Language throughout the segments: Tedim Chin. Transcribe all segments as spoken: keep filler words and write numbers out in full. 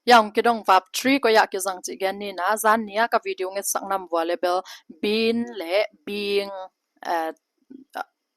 Yang kidong verb three koi ah kizang cih gen ni na, zan ni a ka video ngetsak nam vua le bel been le being, eh,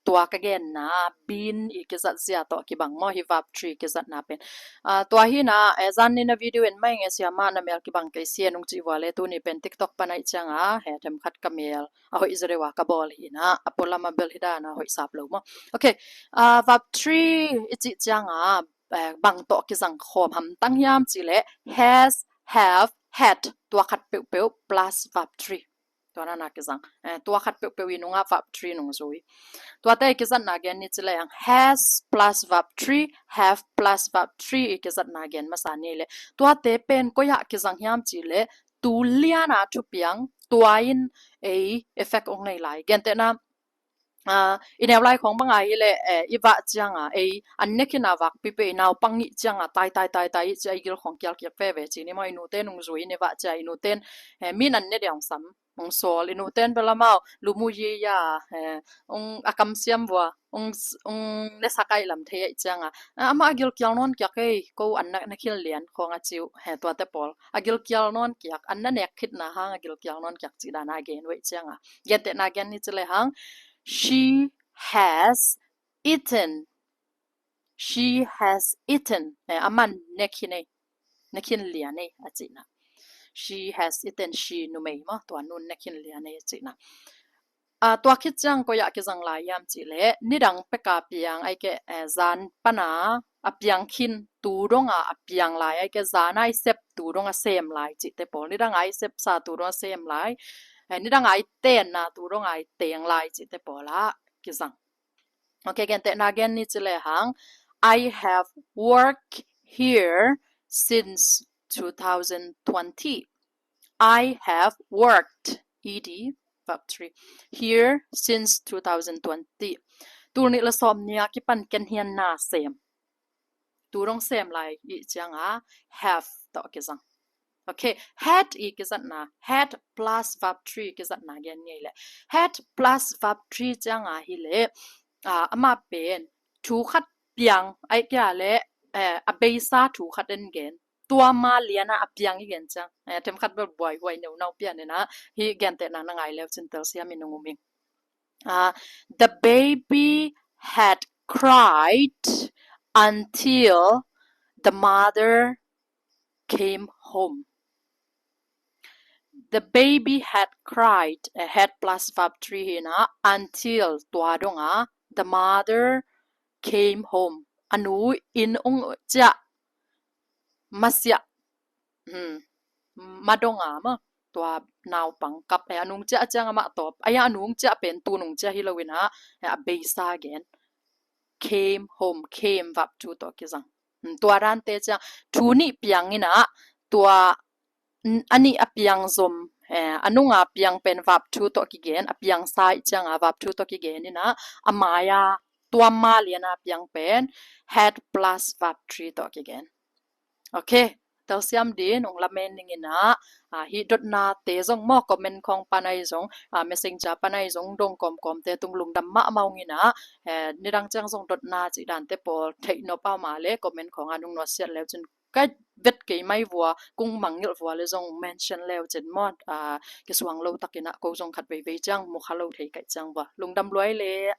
tua ka genna been i kizat zia tawh kibang maw hi verb three kizatna pen. Ah, tua hi na, eh, zan ni na video en mai nge siama na mel kibang kei sia nung cih vua le tuni pen TikTok pan aih cianga he themkhat ka mel a hoih zereu a ka bawl hi na, a pualam a bel hi dan a hoih sap lo maw. Okay, ah, verb three i cih cianga, eh, bang tawh kizang khawm hamtang hiam cih leh has, have, had, tua khat peuhpeuh plus verb three. Tua na na kizang. Eh, tua khat peuhpeuh i nungah verb three nung zui. Tuate i kizatna gen ni ci leh ang has plus verb three, have plus verb three i kizatna gen masa ni leh. Tuate pen koi ah kizang hiam cih leh tu liana thupiang tua in ei effect ong nei lai. Gentehna, ah, i neu lai khawng banga hi leh, eh, i vah cianga ei an ne khin a vakpi peuh i naupang ih cianga tai tai tai tai ih cia i gil khawng kial kiak veve ci ni maw, i nute nung zui ni vah cia i nuten, eh, min an ne dia ong sam ong sawl, i nuten bel amau lumu ye ya, eh, ong a kamsiam vua ong, ong ne sakai lam thei aih cianga, ah, amah a gil kial nawn kiak ei, ko an na, na khin lian khawng a ciu, he tuate pawl a gil kial nawn kiak, an na nek khitna hang a gil kial nawn kiak cih dana gen vei cianga. Gentehna gen ni ci leh hang she has eaten. She has eaten. Eh, aman ne khin ei. Ne khin lian ei a cihna. She has eaten, she numei maw. Tua nun ne khin lian ei a cihna. Ah, tua khit ciang koi ah kizang lai hiam cih leh nidang peka piang ai ke, eh, zan pana a piang khin tu donga a piang lai ai ke, zana i sep tu donga sem lai cihte pawl. Nidanga i sep sa tu donga sem lai. Eh, nidanga i tenna tu donga i teng lai cihte pawl ah kizang. Okay, gentehna gen ni ci leh hang, I have worked here since two thousand twenty. I have worked, ed, verb three, here since two thousand twenty. Tul nih le sawm nia kipan ken hian na sem. Tu dong sem lai i cianga have tawh kizang. Okay, had i kizatna, had plus verb three kizatna gen ngei leh. Had plus verb three cianga hi leh, ah, amah pen thu khat piang ai kia leh, eh, a beisa thu khat en gen. Tua ma liana a piang i gen ciang. Eh, themkhat bel buai huai neu nau pian ina hi gentehna na ngai leu cin telsiam i nung um ing. Ah, the baby had cried until the mother came home. The baby had cried, eh, had plus verb three hi na, until tua donga, the mother came home. A nu inn ong ciah masiah. Hmm. Ma donga maw. Tua naupang kap, eh, a nung ciah ciang amah tawp. Ai a nung ciah pen tu nung ciah hi lo ina, eh, a beisa gen. Came home, came verb two tawh kizang. Hmm, tua dante ciang thu nih piang ina, tua n-, a nih a piang zom, eh, a nunga piang pen verb two tawh kigen, a piang sa i cianga verb two tawh kigen ina, a maia tua ma liana piang pen had plus verb three tawh kigen. Okay, telsiam din ong lamen ning ina, ah, hi dotna te zong maw comment khawng panai zong, ah, messenger panai zong dong kawmkawm te tung lungdam mahmah ung ina, eh, nidang ciang zong dotna cih dante pawl theih nop a ma le comment khawng a nung nuatsiat leu cin ka vet kei mai vua, kung mangngilh vua le zong mention leu cin maw, ah, kisuang lo takin ah ko zong khat veivei ciang mukha lo thei kaih ciang vua. Lungdam luai le.